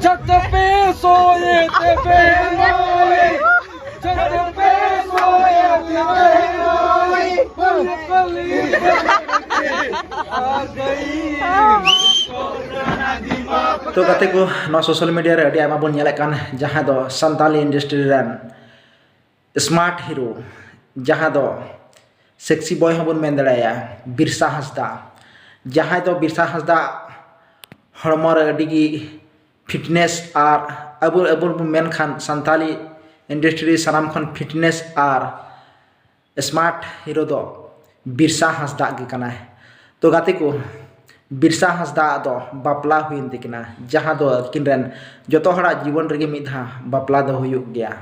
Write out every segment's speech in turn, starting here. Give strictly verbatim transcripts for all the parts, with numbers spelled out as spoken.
ᱪᱷᱟᱛ ᱯᱮ ᱥᱚᱭᱮ ᱛᱮ ᱯᱮ ᱱᱚᱭ, ᱪᱷᱟᱛ ᱯᱮ ᱥᱚᱭᱮ ᱛᱮ ᱯᱮ ᱱᱚᱭ, ᱯᱟᱞᱤ ᱯᱟᱞᱤ ᱟ ᱜᱟᱭᱤ᱾ ᱛᱚ ᱜᱟᱛᱮ ᱠᱚ, ᱱᱚᱣᱟ social media ᱨᱮ ᱟᱹᱰᱤ ᱟᱭᱢᱟ ᱵᱚᱱ ᱧᱮᱞᱮᱫ ᱠᱟᱱ, ᱡᱟᱦᱟᱸ ᱫᱚ ᱥᱟᱱᱛᱟᱞᱤ industry ᱨᱮᱱ smart hero, ᱡᱟᱦᱟᱸ ᱫᱚ sexy boy ᱦᱚᱸᱵᱚᱱ ᱢᱮᱱ ᱫᱟᱲᱮᱟᱭᱟ, ᱵᱤᱨᱥᱟ ᱦᱟᱸᱥᱫᱟ, ᱡᱟᱦᱟᱸᱭ ᱫᱚ ᱵᱤᱨᱥᱟ ᱦᱟᱸᱥᱫᱟ ᱦᱚᱲᱢᱚ ᱨᱮ ᱟᱹᱰᱤ ᱜᱮ fitness ᱟᱨ ᱟᱵᱚ, ᱟᱵᱚ ᱵᱚᱱ ᱢᱮᱱᱠᱷᱟᱱ ᱥᱟᱱᱛᱟᱞᱤ industry ᱥᱟᱱᱟᱢ ᱠᱷᱚᱱ fitness ᱟᱨ smart hero ᱫᱚ ᱵᱤᱨᱥᱟ ᱦᱟᱸᱥᱫᱟ ᱜᱮ ᱠᱟᱱᱟᱭ᱾ ᱛᱚ ᱜᱟᱛᱮ ᱠᱚ, ᱵᱤᱨᱥᱟ ᱦᱟᱸᱥᱫᱟ ᱫᱚ ᱵᱟᱯᱞᱟ ᱦᱩᱭᱮᱱ ᱛᱟᱹᱠᱤᱱᱟ, ᱡᱟᱦᱟᱸ ᱫᱚ ᱟᱹᱠᱤᱱ ᱨᱮᱱ ᱡᱚᱛᱚ ᱦᱚᱲᱟᱜ ᱡᱤᱵᱚᱱ ᱨᱮᱜᱮ ᱢᱤᱫ ᱫᱷᱟᱣ ᱵᱟᱯᱞᱟ ᱫᱚ ᱦᱩᱭᱩᱜ ᱜᱮᱭᱟ,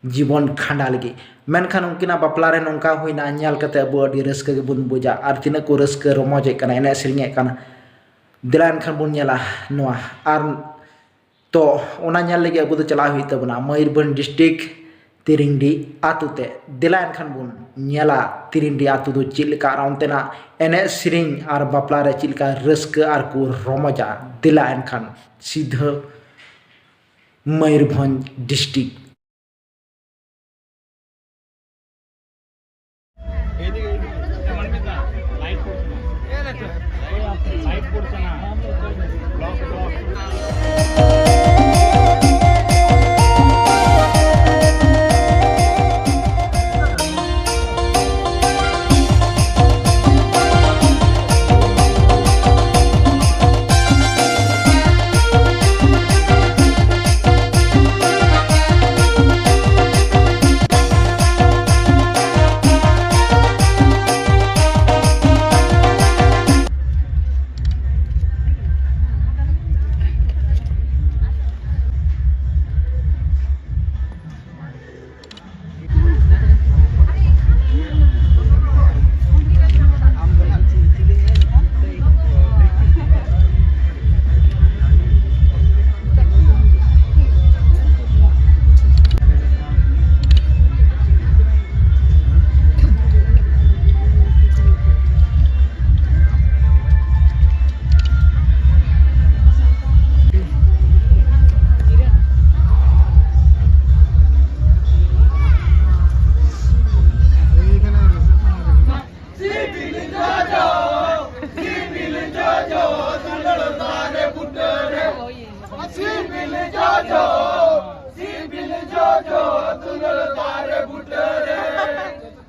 ᱡᱤᱵᱚᱱ ᱠᱷᱟᱸᱰᱟ ᱞᱟᱹᱜᱤᱫ᱾ ᱢᱮᱱᱠᱷᱟᱱ ᱩᱱᱠᱤᱱᱟᱜ ᱵᱟᱯᱞᱟ ᱨᱮ ᱱᱚᱝᱠᱟ ᱦᱩᱭᱱᱟ, ᱧᱮᱞ ᱠᱟᱛᱮ ᱟᱵᱚ ᱟᱹᱰᱤ ᱨᱟᱹᱥᱠᱟᱹ ᱜᱮᱵᱚᱱ ᱵᱩᱡᱟ ᱟᱨ ᱛᱤᱱᱟᱹᱜ ᱠᱚ ᱨᱟᱹᱥᱠᱟᱹ ᱨᱚᱢᱚᱡᱮᱫ ᱠᱟᱱᱟ, ᱮᱱᱮᱡ ᱥᱮᱨᱮᱧᱮᱫ ᱠᱟᱱᱟ᱾ ᱫᱮᱞᱟ ᱮᱱᱠᱷᱟᱱ ᱵᱚᱱ ᱧᱮᱞᱟ ᱱᱚᱣᱟ᱾ ᱟᱨ ᱛᱚ ᱚᱱᱟ ᱧᱮᱞ ᱞᱟᱹᱜᱤᱫ ᱟᱵᱚ ᱫᱚ ᱪᱟᱞᱟᱜ ᱦᱩᱭᱩᱜ ᱛᱟᱵᱚᱱᱟ ᱢᱚᱭᱩᱨᱵᱷᱚᱸᱡᱽ district ᱛᱤᱨᱤᱝᱰᱤ ᱟᱛᱳ ᱛᱮ᱾ ᱫᱮᱞᱟ ᱮᱱᱠᱷᱟᱱ ᱵᱚᱱ ᱧᱮᱞᱟ ᱛᱤᱨᱤᱝᱰᱤ ᱟᱛᱳ ᱫᱚ ᱪᱮᱫ ᱞᱮᱠᱟ ᱟᱨ ᱚᱱᱛᱮᱱᱟᱜ ᱮᱱᱮᱡ ᱥᱮᱨᱮᱧ ᱟᱨ ᱵᱟᱯᱞᱟ ᱨᱮ ᱪᱮᱫ ᱞᱮᱠᱟ ᱨᱟᱹᱥᱠᱟᱹ ᱟᱨ ᱠᱚ ᱨᱚᱢᱚᱡᱟ᱾ ᱫᱮᱞᱟ ᱮᱱᱠᱷᱟᱱ ᱥᱤᱫᱷᱟᱹ ᱢᱚᱭᱩᱨᱵᱷᱚᱸᱡᱽ district᱾ ᱥᱤᱵᱤᱞ ᱡᱚᱡᱚ, ᱥᱤᱵᱤᱞ ᱡᱚᱡᱚ, ᱫᱩᱞᱟᱹᱲ ᱫᱟᱨᱮ ᱵᱩᱴᱟᱹ ᱨᱮ᱾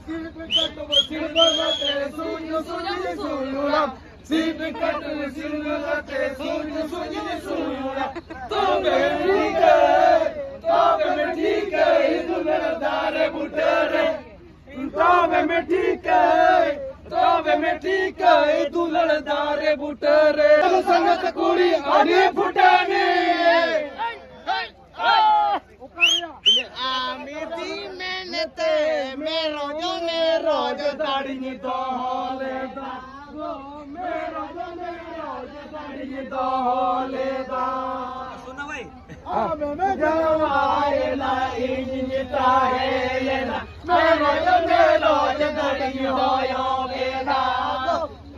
ᱥᱤᱵᱤᱞ ᱡᱚᱡᱚ, ᱥᱤᱵᱤᱞ ᱡᱚᱡᱚ, ᱥᱩᱧᱩ, ᱥᱩᱧᱩ, ᱥᱩᱧᱩ ᱨᱟᱢ᱾ ᱥᱤᱵᱤᱞ ᱠᱟᱴᱩ, ᱥᱤᱵᱤᱞ ᱠᱟᱴᱩ, ᱥᱩᱧᱩ, ᱥᱩᱧᱩ, ᱥᱩᱧᱩ ᱨᱟᱢ᱾ ᱛᱚᱵᱮ ᱴᱷᱤᱠᱟᱹᱭ, ᱛᱚᱵᱮ ᱴᱷᱤᱠᱟᱹᱭ, ᱫᱩᱞᱟᱹᱲ ᱫᱟᱨᱮ ᱵᱩᱴᱟᱹ ᱨᱮ᱾ ᱛᱚᱵᱮ ᱢᱮ ᱴᱷᱤᱠᱟᱹᱭ, ᱛᱚᱵᱮ ᱢᱮ ᱴᱷᱤᱠᱟᱹᱭ, ᱫᱩᱞᱟᱹᱲ ᱫᱟᱨᱮ ᱵᱩᱴᱟᱹ ᱨᱮ᱾ ᱥᱟᱸᱜᱟᱛ ᱠᱩᱲᱤ ᱟᱹᱰᱤ ᱯᱷᱩᱴᱟᱹᱱᱤ᱾ ᱟᱢ ᱤᱫᱤ ᱢᱮᱱᱛᱮ ᱢᱮ ᱨᱚᱡᱚ, ᱢᱮ ᱨᱚᱡᱚ ᱫᱟᱲᱤᱧ ᱫᱚᱦᱚ ᱞᱮᱫᱟ᱾ ᱢᱮ ᱨᱚᱡᱚ, ᱢᱮ ᱨᱚᱡᱚ ᱫᱟᱲᱤᱧ ᱫᱚᱦᱚ ᱞᱮᱫᱟ᱾ ᱟᱢᱮᱢ ᱡᱟᱶᱟᱭᱮᱱᱟ, ᱤᱧᱤᱧ ᱛᱟᱦᱮᱸᱭᱮᱱᱟ᱾ ᱢᱮᱨᱚᱡ, ᱢᱮᱨᱚᱡ ᱫᱟᱲᱤ ᱦᱚᱭᱚ ᱠᱮᱫᱟ᱾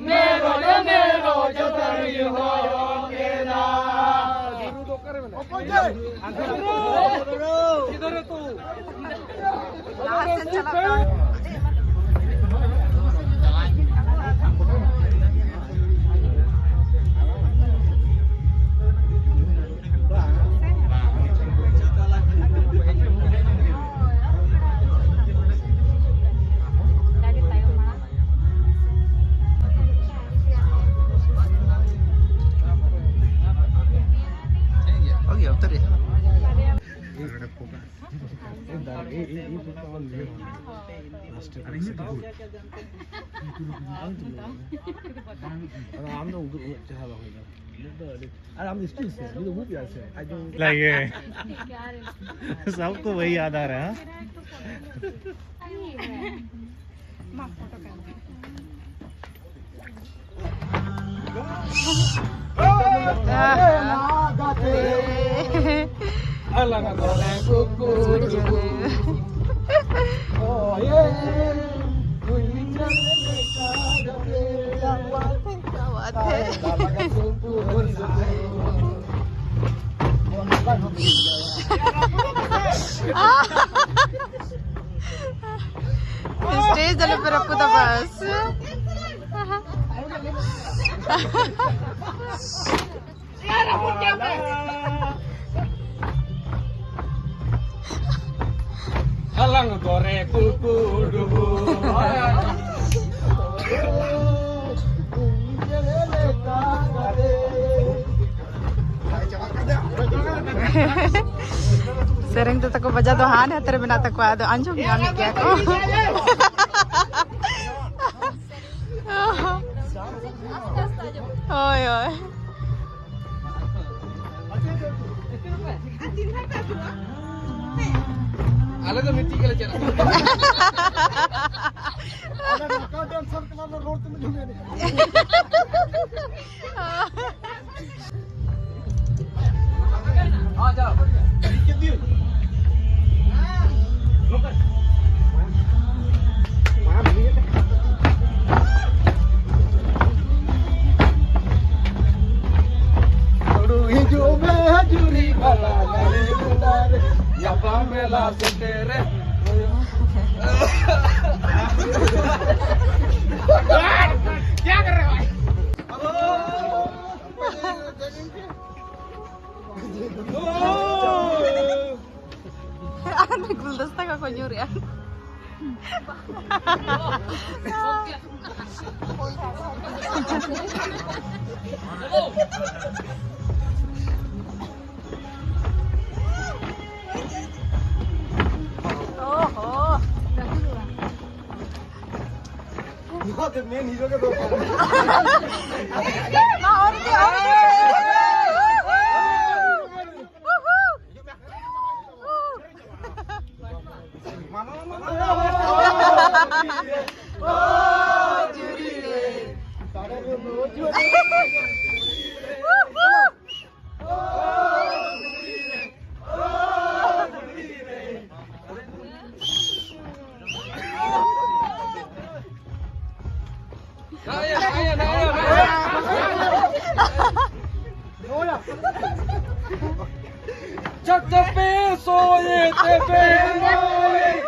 ᱢᱮᱨᱚᱡ, ᱢᱮᱨᱚᱡ ᱫᱟᱲᱤ ᱦᱚᱭᱚ ᱠᱮᱫᱟ᱾ ᱞᱟᱦᱟ ᱥᱮᱫ ᱪᱟᱞᱟᱜ ᱠᱟᱱᱟ᱾ ᱟᱢ ᱫᱚ ᱩᱫᱩᱜ ᱩᱱᱟᱹᱜ ᱪᱮᱦᱨᱟ ᱵᱟᱝ ᱦᱩᱭ ᱞᱮᱱᱟ᱾ ᱩᱱᱟᱹᱜ ᱫᱚ ᱟᱹᱰᱤ, ᱟᱨ ᱟᱢ ᱫᱚ ᱥᱴᱤᱞ ᱥᱮ, ᱩᱱᱤ ᱫᱚ ᱢᱩᱵᱷᱤ ᱟᱨ ᱥᱮ, ᱟᱡ ᱫᱚ ᱞᱟᱜᱮ᱾ ᱥᱟᱵ ᱠᱚ ᱵᱷᱟᱹᱭ ᱭᱟᱫ ᱟ ᱨᱮ, ᱦᱟᱸ? ᱢᱟ, ᱯᱷᱳᱴᱳ ᱠᱟᱱ ᱜᱮ᱾ क्या बात है। स्टेज ᱫᱚᱞᱮ ᱯᱮ ᱨᱟᱹᱯᱩᱫᱟ ᱵᱟᱥ᱾ ᱦᱟᱞᱟᱝ ᱫᱚᱨᱮ ᱠᱩᱠᱩᱰᱩᱵᱩ᱾ ᱥᱮᱨᱮᱧ ᱫᱚ ᱛᱟᱠᱚ ᱵᱟᱡᱟᱣ ᱫᱚ ᱦᱟᱱᱮ ᱦᱟᱛᱮ ᱨᱮ ᱢᱮᱱᱟᱜ ᱛᱟᱠᱚᱣᱟ, ᱟᱫᱚ ᱟᱸᱡᱚᱢ ᱧᱟᱢᱮᱫ ᱜᱮᱭᱟ ᱠᱚ᱾ ᱦᱳᱭ, ᱦᱳᱭ᱾ ᱟᱞᱮ ᱫᱚ ᱢᱤᱫᱴᱤᱡ ᱜᱮᱞᱮ ᱪᱟᱞᱟᱜᱼᱟ᱾ ᱟᱞᱮ ᱱᱚᱝᱠᱟ ᱰᱮᱱᱥᱟᱨ ᱠᱞᱟᱵᱽ ᱨᱮ ᱨᱚᱲ ᱛᱮᱢ ᱟᱸᱡᱚᱢ ᱮᱫᱟ᱾ ᱦᱩᱲᱩ ᱦᱤᱡᱩᱜ ᱢᱮ ᱦᱟᱡᱩᱨᱤ ᱵᱟᱞᱟ ᱜᱟᱹᱰᱤ ᱜᱚᱰᱟ ᱨᱮ, ᱧᱟᱯᱟᱢ ᱢᱮᱞᱟ ᱥᱮᱴᱮᱨ ᱨᱮ᱾ क्या कर रहे हो भाई? ᱟᱨ ᱜᱩᱞᱫᱚᱥᱛᱟ ᱠᱚᱠᱚ ᱧᱩᱨᱮᱜᱼᱟ᱾ ᱚᱦᱚ᱾ ᱱᱚᱣᱟ ᱫᱚ ᱢᱮᱱ ᱦᱤᱨᱳ ᱜᱮ ᱫᱚᱨᱠᱟᱨ᱾ ᱢᱟ, ᱚᱨ ᱤᱫᱤ, ᱚᱨ ᱤᱫᱤ᱾ ᱪᱟᱠᱟ ᱯᱮ ᱥᱚᱭᱮ ᱛᱮ ᱯᱮ ᱱᱚᱭ᱾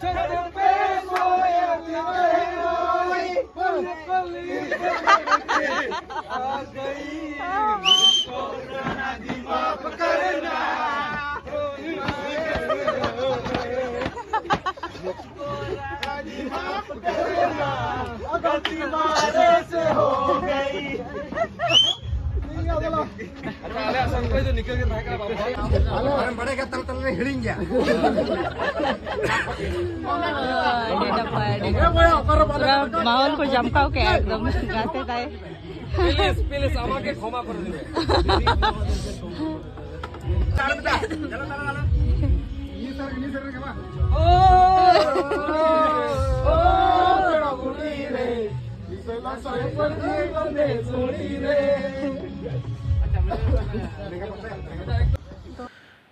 ᱪᱟᱠᱟ ᱯᱮ ᱥᱚᱭᱮ ᱛᱮ ᱯᱮ ᱱᱚᱭ᱾ ᱯᱟᱞᱤ ᱯᱟᱞᱤ ᱯᱟᱞᱤ ᱯᱟᱞᱤ ᱟ ᱜᱟᱭᱤ᱾ ᱟᱞᱮᱭᱟᱜ surprise ᱫᱚ ᱱᱤᱝᱠᱟᱹ ᱜᱮ ᱛᱟᱦᱮᱸ ᱠᱟᱱᱟ, ᱵᱟᱵᱟ᱾ ᱟᱞᱮ ᱵᱟᱲᱟᱭ ᱠᱟᱛᱮ ᱛᱟᱞᱮ ᱦᱤᱲᱤᱧ ᱜᱮᱭᱟ᱾ ᱟᱹᱰᱤ ᱱᱟᱯᱟᱭ, ᱟᱹᱰᱤ ᱱᱟᱯᱟᱭ᱾ ᱯᱩᱨᱟᱹ ᱢᱟᱦᱚᱞ ᱠᱚ ᱡᱟᱢᱠᱟᱣ ᱠᱮᱜᱼᱟ ᱮᱠᱫᱚᱢ, ᱜᱟᱛᱮ ᱛᱟᱭ᱾ Please, please, আমাকে ক্ষমা করে দিবে।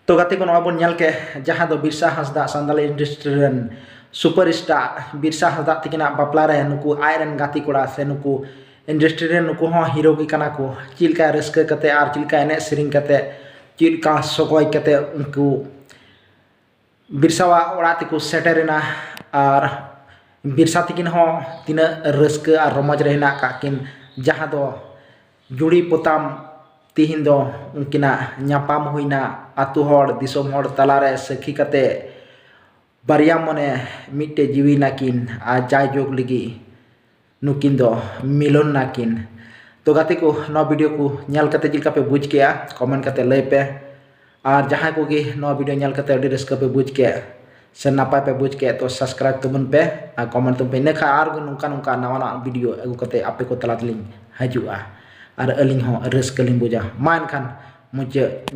ᱛᱚ ᱜᱟᱛᱮ ᱠᱚ, ᱱᱚᱣᱟ ᱵᱚᱱ ᱧᱮᱞ ᱠᱮᱫ, ᱡᱟᱦᱟᱸ ᱫᱚ ᱵᱤᱨᱥᱟ ᱦᱟᱸᱥᱫᱟ ᱥᱟᱱᱛᱟᱲᱤ industry ᱨᱮᱱ superstar ᱵᱤᱨᱥᱟ ᱦᱟᱸᱥᱫᱟ ᱛᱤᱠᱤᱱᱟᱜ ᱵᱟᱯᱞᱟ ᱨᱮ ᱱᱩᱠᱩ ᱟᱡ ᱨᱮᱱ ᱜᱟᱛᱮ ᱠᱚᱲᱟ ᱥᱮ ᱱᱩᱠᱩ industry ᱨᱮᱱ ᱱᱩᱠᱩ ᱦᱚᱸ hero ᱜᱮ ᱠᱟᱱᱟ ᱠᱚ᱾ ᱪᱮᱫ ᱞᱮᱠᱟ ᱨᱟᱹᱥᱠᱟᱹ ᱠᱟᱛᱮ ᱟᱨ ᱪᱮᱫ ᱞᱮᱠᱟ ᱮᱱᱮᱡ ᱥᱮᱨᱮᱧ ᱠᱟᱛᱮ, ᱪᱮᱫ ᱞᱮᱠᱟ ᱥᱚᱜᱚᱭ ᱠᱟᱛᱮ ᱩᱱᱠᱩ ᱵᱤᱨᱥᱟᱣᱟᱜ ᱚᱲᱟᱜ ᱛᱮᱠᱚ ᱥᱮᱴᱮᱨᱮᱱᱟ᱾ ᱟᱨ ᱵᱤᱨᱥᱟ ᱛᱤᱠᱤᱱ ᱦᱚᱸ ᱛᱤᱱᱟᱹᱜ ᱨᱟᱹᱥᱠᱟᱹ ᱟᱨ ᱨᱚᱢᱚᱡᱽ ᱨᱮ ᱦᱮᱱᱟᱜ ᱟᱠᱟᱫ ᱠᱤᱱ, ᱡᱟᱦᱟᱸ ᱫᱚ ᱡᱩᱲᱤ ᱯᱚᱛᱟᱢ ᱛᱤᱦᱤᱧ ᱫᱚ ᱩᱱᱠᱤᱱᱟᱜ ᱧᱟᱯᱟᱢ ᱦᱩᱭᱱᱟ, ᱟᱛᱳ ᱦᱚᱲ, ᱫᱤᱥᱚᱢ ᱦᱚᱲ ᱛᱟᱞᱟᱨᱮ ᱥᱟᱹᱠᱷᱤ ᱠᱟᱛᱮ ᱵᱟᱨᱭᱟ ᱢᱚᱱᱮ ᱢᱤᱫᱴᱮᱡ ᱡᱤᱣᱤ ᱱᱟᱠᱤᱱ, ᱟᱨ ᱡᱟᱭᱡᱩᱜᱽ ᱞᱟᱹᱜᱤᱫ ᱱᱩᱠᱤᱱ ᱫᱚ ᱢᱤᱞᱚᱱ ᱱᱟᱠᱤᱱ᱾ ᱛᱚ ᱜᱟᱛᱮ ᱠᱚ, ᱱᱚᱣᱟ video ᱠᱚ ᱧᱮᱞ ᱠᱟᱛᱮ ᱪᱮᱫ ᱞᱮᱠᱟ ᱯᱮ ᱵᱩᱡᱽ ᱠᱮᱜᱼᱟ, comment ᱠᱟᱛᱮ ᱞᱟᱹᱭ ᱯᱮ᱾ ᱟᱨ ᱡᱟᱦᱟᱸᱭ ᱠᱚᱜᱮ ᱱᱚᱣᱟ video ᱧᱮᱞ ᱠᱟᱛᱮ ᱟᱹᱰᱤ ᱨᱟᱹᱥᱠᱟᱹ ᱯᱮ ᱵᱩᱡᱽ ᱠᱮᱫ ᱥᱮ ᱱᱟᱯᱟᱭ ᱯᱮ ᱵᱩᱡᱽ ᱠᱮᱫ, ᱛᱚ subscribe ᱛᱟᱵᱚᱱ ᱯᱮ ᱟᱨ comment ᱛᱟᱵᱚᱱ ᱯᱮ᱾ ᱤᱱᱟᱹ ᱠᱷᱟᱱ ᱟᱨ ᱱᱚᱝᱠᱟ ᱱᱚᱝᱠᱟ ᱱᱟᱣᱟ ᱱᱟᱣᱟ video ᱟᱹᱜᱩ ᱠᱟᱛᱮ ᱟᱯᱮ ᱠᱚ ᱛᱟᱞᱟ ᱛᱮᱞᱤᱧ ᱦᱤᱡᱩᱜᱼᱟ ᱟᱨ ᱟᱹᱞᱤᱧ ᱦᱚᱸ ᱨᱟᱹᱥᱠᱟᱹ ᱞᱤᱧ ᱵᱩᱡᱟ᱾ ᱢᱟ ᱮᱱᱠᱷᱟᱱ ᱢᱩᱪᱟᱹᱫ